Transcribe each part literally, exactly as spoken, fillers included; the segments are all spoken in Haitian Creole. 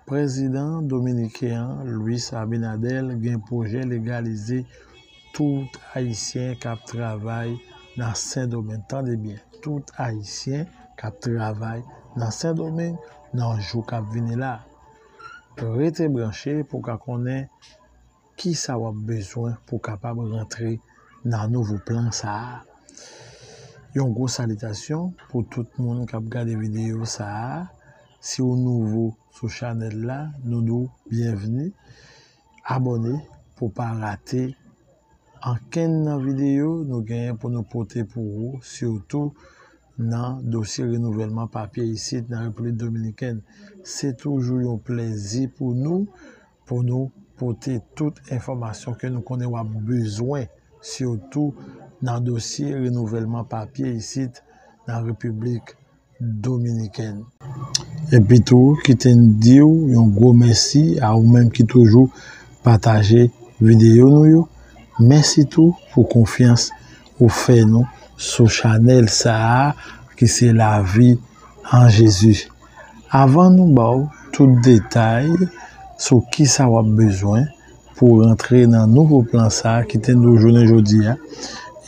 Prezidan dominiken an, Luis Abinader, gen pwojè legalize tout Ayisyen k ap travay nan Sendomeng. Tande byen, tout Ayisyen k ap travay nan Sendomeng nan jou k ap vini la. Rete branche pou w ka konnen kisa w ap bezwen pou w kapab rantre nan nouvo plan sa a. Yon gwo salitasyon pou tout moun k ap gade videyo sa a. Si w nouvo sou chanèl la, nou di w byenvni. Abòne pou w pa rate ankenn nan videyo nou genyen pou nou pote pou ou, sitou nan dosye renouvèlman papye isit nan Repiblik Dominikèn. Se toujou yon plèzi pou nou, pou nou pote tout enfòmasyon ke nou konnen w ap bezwen, sitou nan dosye renouvèlman papye isit nan Repiblik Dominikèn. Epi tou, kite n di w yon gwo mèsi a ou menm ki toujou pataje videyo nou yo. Mèsi tou pou konfyans ou fè nou sou chanèl sa a ki se Lavi an Jezi. Avan nou ba w tout detay sou kisa w ap bezwen pou w rantre nan nouvo plan sa a, kite n di w jounen jodi a,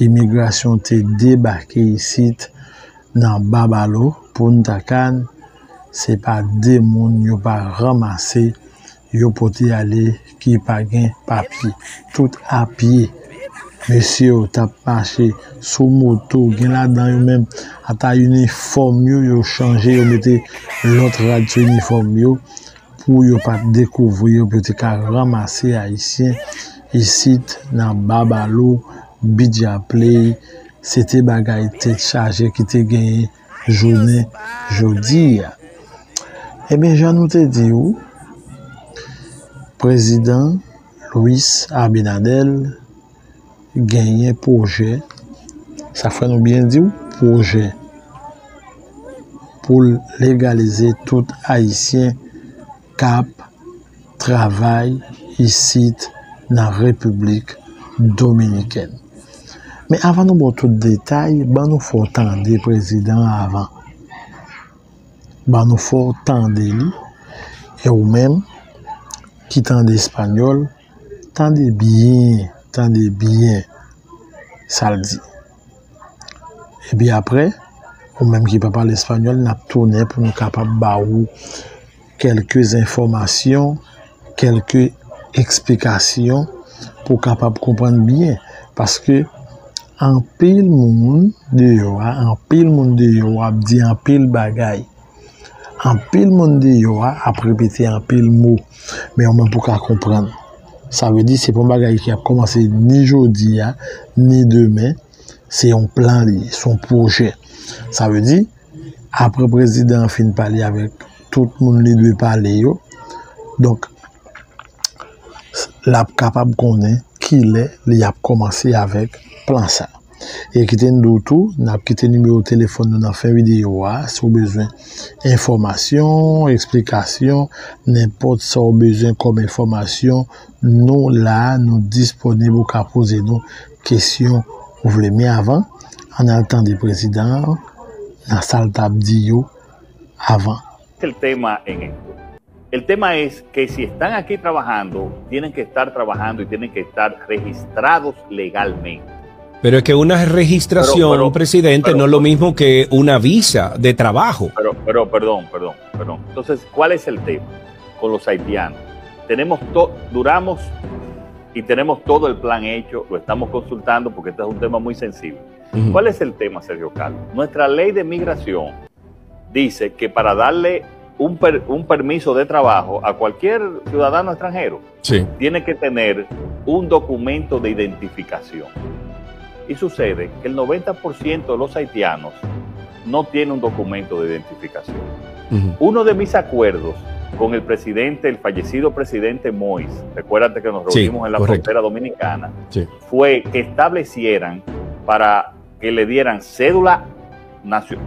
imigrasyon te debake isit nan Babalo, Punta Can, se pa de moun yo pa ranmase, yo pote ale ki pa gen papye. Tout a pye. Mesye yo t ap mache sou moto, gen ladan yo menm, ata inifòm yo, yo chanje, yo mete lòt rad sou inifòm yo, pou yo pa t dekouvri yo, pou yo te ka ranmase Ayisyen isit nan Babalo, Bidjapley, se te bagay tèt chaje ki te genyen jounen jodi a. Ebyen, jan nou te di w, Prezidan Luis Abinader genyen pwojè, sa fè nou byen di w, pwojè pou l legalize tout Ayisyen k ap travay isit nan Repiblik Dominikèn. Men avan nou ba w tout detay, ban nou fè w tande prezidan an avan. Ban nou fè w tande li. E ou menm ki tande espanyòl, tande byen, tande byen sa l di. Epi apre, ou menm ki pa pale espanyòl, n ap tounen pou nou kapab ba ou kèlke enfòmasyon, kèlke eksplikasyon pou w kapab konprann byen. Paske anpil moun deyò a, anpil moun deyò a ap di anpil bagay. Anpil moun deyò a ap repete anpil mo, men ou menm pou w ka konprann. Sa vle di se pa yon bagay ki ap kòmanse ni jodi a, ni demen. Se yon plan li ye, se yon pwojè. Sa vle di, apre prezidan an fin pale avèk tout moun li dwe pale yo, donk, l ap kapab konnen kilè li ap kòmanse avèk plan sa. E kite n di w tou, n ap kite nimewo telefòn nou nan fen videyo a, si w bezwen enfòmasyon, eksplikasyon, nenpòt sa w bezwen kòm enfòmasyon, nou la, nou disponib, ou ka poze nou kesyon ou vle. Men avan, ann al tande prezidan an nan sa l t ap di yo avan. El tema en esto. El tema es que si están aquí trabajando, tienen que estar trabajando y tienen que estar registrados legalmente. Pero es que una registración, pero, pero, presidente, pero, no es lo mismo que una visa de trabajo. Pero, pero, perdón, perdón, perdón. Entonces, ¿cuál es el tema con los haitianos? Tenemos to, duramos y tenemos todo el plan hecho, lo estamos consultando porque este es un tema muy sensible. Uh -huh. ¿Cuál es el tema, Sergio Carlos? Nuestra ley de migración dice que para darle un, per, un permiso de trabajo a cualquier ciudadano extranjero, sí, tiene que tener un documento de identificación. Y sucede que el noventa por ciento de los haitianos no tiene un documento de identificación. Uh -huh. Uno de mis acuerdos con el presidente, el fallecido presidente Mois, recuérdate que nos reunimos sí, en la correcto. Frontera dominicana, sí, fue que establecieran para que le dieran cédula,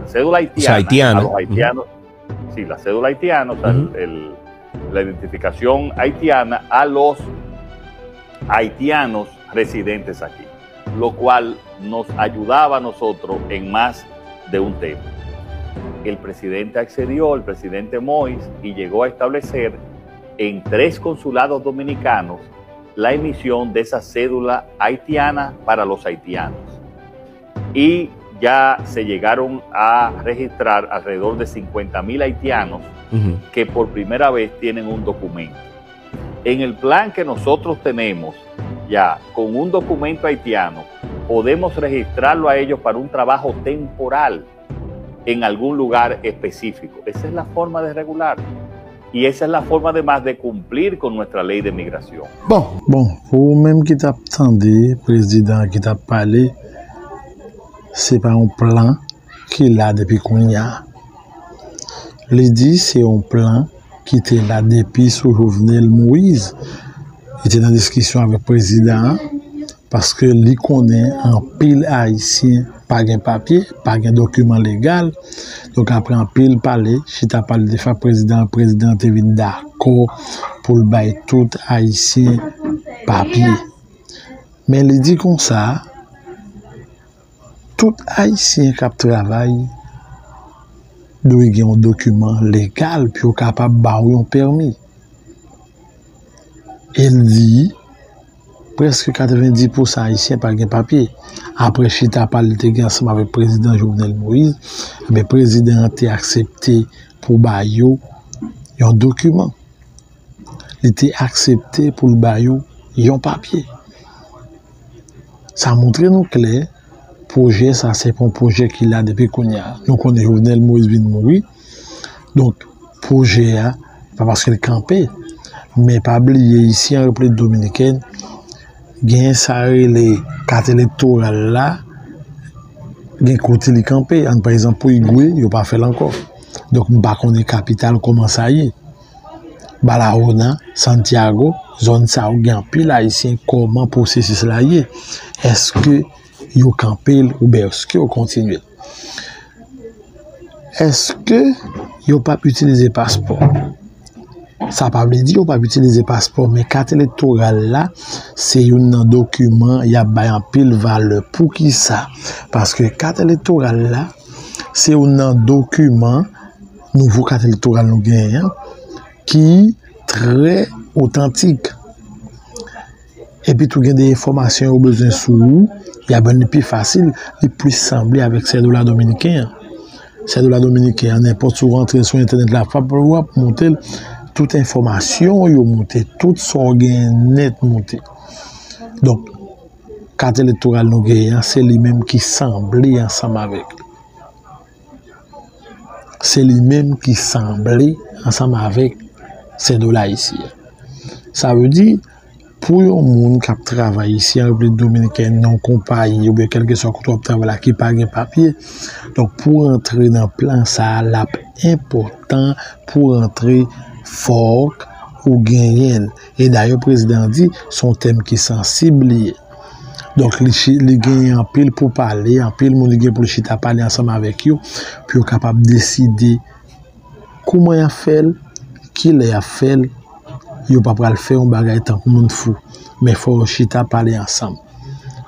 cédula haitiana, o sea, haitiano, a los haitianos, uh -huh, sí, la cédula haitiana, o sea, uh -huh, el, el, la identificación haitiana a los haitianos residentes aquí, lo cual nos ayudaba a nosotros en más de un tema. El presidente accedió, el presidente Mois, y llegó a establecer en tres consulados dominicanos la emisión de esa cédula haitiana para los haitianos. Y ya se llegaron a registrar alrededor de cincuenta mil haitianos que por primera vez tienen un documento. En el plan que nosotros tenemos, ya con un documento haitiano, podemos registrarlo a ellos para un trabajo temporal en algún lugar específico. Esa es la forma de regular. Y esa es la forma además de cumplir con nuestra ley de migración. Bon, bon, pou ou menm ki t ap tande prezidan ki t ap pale, se pa yon plan ki la depi kounye a. Li di se yon plan ki te la depi sou Jovenel Moïse. Li te nan diskisyon avèk prezidan an, paske li konnen anpil Ayisyen pa gen papye, pa gen dokiman legal. Donk, apre anpil pale, chita pale de fwa prezidan an, prezidan an te vin dakò pou l bay tout Ayisyen papye. Men li di konsa, tout Ayisyen k ap travay dwe gen yon dokiman legal pou yo kapab ba w yon pèmi. E l di, prèske katrevenndis pousan Ayisyen pa gen papye. Apre chita pale li te gen ansanm avèk prezidan Jovenel Moïse, ebyen, prezidan an te aksepte pou ba yo yon dokiman. Li te aksepte pou l ba yo yon papye. Sa montre nou klè, pwojè sa se pa yon pwojè ki la depi kounye a. Nou konnen Jovenel Moïse vin mouri. Donk, pwojè a, pa paske l kanpe. Men pa bliye, isi an Repiblik Dominikèn, gen sa rele kat elektoral la, gen kote li kanpe. Ann, pa egzanp, pou Igwe, yo pa fè l ankò. Donk, m pa konnen kapital kòman sa ye. Barahona, Santiago, zòn sa yo gen anpil Ayisyen, kòman pwosesis la ye? Èske yo kanpe l oubyen èske yo kontinye l? Èske yo p ap itilize paspò? Sa pa vle di yo p ap itilize paspò, men kat elektoral la, se youn nan dokiman y ap bay anpil valè. Poukisa? Paske kat elektoral la, se youn nan dokiman, nouvo kat elektoral nou genyen an, ki trè otantik. Epi tou gen de enfòmasyon yo bezwen sou ou, y ap jwenn li pi fasil, li plis sanble avèk sèdola dominiken an. Sèdola dominiken an, nenpòt si w rantre sou entènèt la, w ap, w ap monte l, tout enfòmasyon w yo moute, tout sa w genyen nèt moute. Donk, kat elektoral nou genyen an, se li menm ki sanble ansanm avèk li. Se li menm ki sanble ansanm avèk sèdola isi a. Sa vle di, pou yon moun k ap travay isi an Repiblik Dominikèn, nan yon konpayi oubyen kèlkeswa kote w ap travay la ki pa gen papye, donk pou w rantre nan plan sa a, l ap enpòtan pou w rantre, fòk ou genyen l. E dayè, prezidan an di, se yon tèm ki sansib li ye. Donk, li, chi- li genyen anpil pou pale, anpil moun li gen pou l chita pale ansanm avèk yo, pou yo kapab deside kouman y ap fè l, kilè y ap fè l, yo pa pral fè yon bagay tankou moun fou, men fò yo chita pale ansanm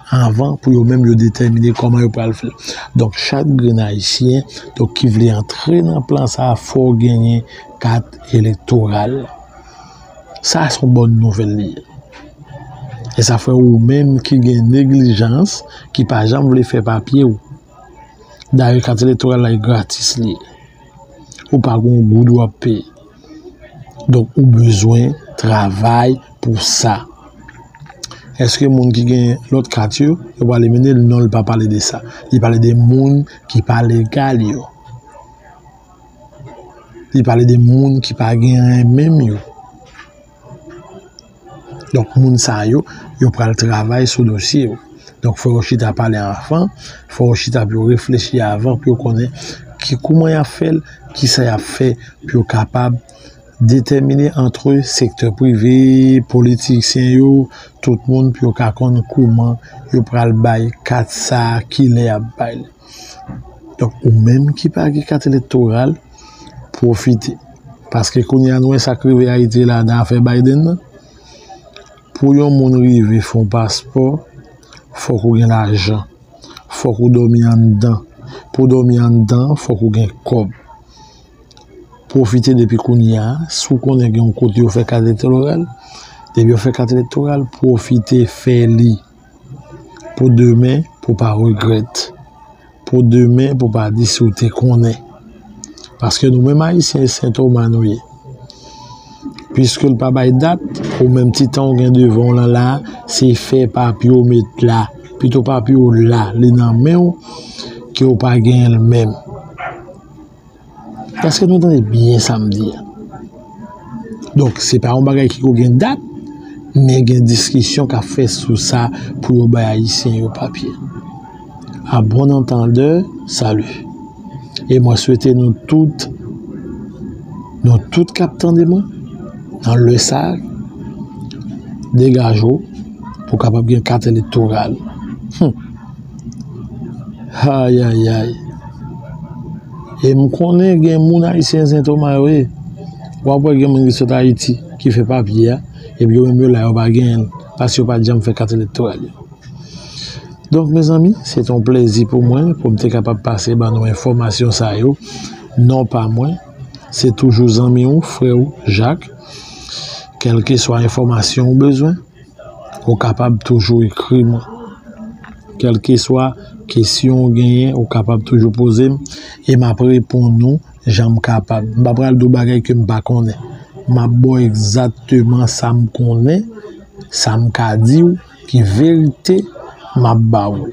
anvan pou yo menm yo detèmine kòman yo pral fè l. Donk, chak grenn Ayisyen, donk, ki vle antre nan plan sa a, fò w genyen kat elektoral. Sa se yon bòn nouvèl li ye. E sa fè ou menm ki gen neglijans, ki pa janm vle fè papye w. Dayè, kat elektoral la e gratis li ye. Ou pa gen yon goud w ap peye. Donk, ou bezwen travay pou sa. Èske moun ki gen lòt kat yo, yo pral elimine l? Non, li pa pale de sa. Li pale de moun ki pa legal yo. Li pale de moun ki pa gen anyen menm yo. Donk, moun sa yo, yo pral travay sou dosye yo. Donk, fò yo chita pale anvan, fò yo chita pou yo reflechi avan, pou yo konnen ki, kouman y ap fè l, kisa y ap fè pou yo kapab detèmine ant sektè prive, politisyen yo, tout moun pou yo ka konn kouman yo pral bay kat sa a, kilè y ap bay li. Donk, ou menm ki pa gen kat elektoral, pwofite. Paske kounye a nou wè sa k rive Ayiti la nan afè Biden nan. Pou yon moun rive fè yon paspò, fòk ou gen lajan. Fòk ou dòmi anndan. Pou w dòmi anndan, fòk ou gen kòb. pwofite depi kounye a, si w konnen gen yon kote yo fè kat elektoral, depi yo fè kat elektoral, pwofite fè li pou demen, pou w pa regrèt. Pou demen, pou w pa di si w te konnen. Paske nou menm Ayisyen, e Sentoma nou ye. Piske l pa bay dat, ou menm ti tan w gen devan w lan la, se fè papye w met la. Pito papye w la, li nan men w, ke w pa genyen l menm. Èske nou tande byen sa m di a? Donk, se pa yon bagay ki ko gen dat, men gen diskisyon k ap fèt sou sa pou yo bay Ayisyen yo papye. À bon entendeur, salut. E mwen swete nou tout, nou tout k ap tande mwen, nan lè sa a, degaje w pou w kapab gen kat elektoral. Hum. Ayayay. E m konnen gen moun Ayisyen Sentoma yo ye. W ap wè gen moun ki sot Ayiti, ki fè papye a, epi yo menm yo la, yo pa genyen l, paske yo pa t janm fè kat elektoral yo. Donk, mezanmi, se t yon plezi pou mwen, pou m te kapab pase ban nou enfòmasyon sa yo. Non pa mwen, se toujou zanmi w, frè w, Jacques. Kèlkeswa enfòmasyon ou bezwen, ou kapab toujou ekri mwen. Kèlkeswa kesyon ou genyen, ou kapab toujou poze m, e m ap reponn ou jan m kapab. M pa pral di w bagay ke m pa konnen. M ap ba w egzakteman sa m konnen, sa m ka di w, ki verite m ap ba w.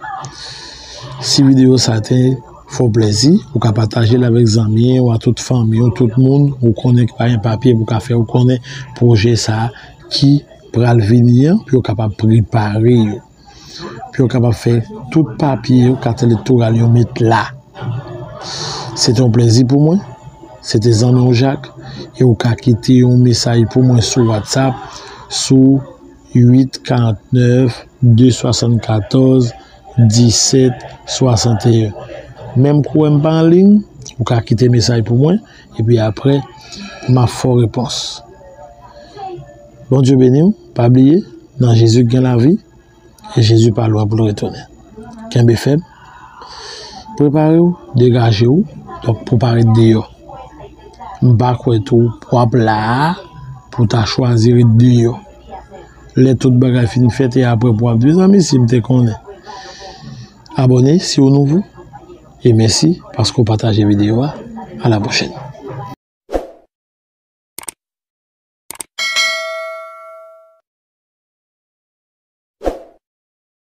Si videyo sa te fè w plezi, ou ka pataje l avèk zanmi w, a tout fanmi w, tout moun ou konnen ki pa gen papye, pou ka fè yo konnen pwojè sa a ki pral vini an, pou yo kapab prepare yo, pou yo kapab fè tout papye yo, kat elektoral yo met la. Se te yon plezi pou mwen. Se te zanmi w Jacques, e ou ka kite yon mesaj pou mwen sou WhatsApp, sou uit karant nèf, de swasann katòz, disèt, swasanteyen. Menm kou w wè m pa an liy, ou ka kite mesaj pou mwen, epi apre, m ap fè w repons. Bondye beni w, pa bliye, nan Jezi gen lavi, e Jezi pa lwen pou l retounen. Kenbe fèm, prepare w, degaje w, donk pou w pa ret deyò. M pa kwè tou w ap la a pou w ta chwazi ret deyò. Lè tout bagay fin fèt e apre pou w ap di, "Mezanmi, si m te konnen." Abòne si w nouvo. E mèsi paske w pataje videyo a. A la pwochèn.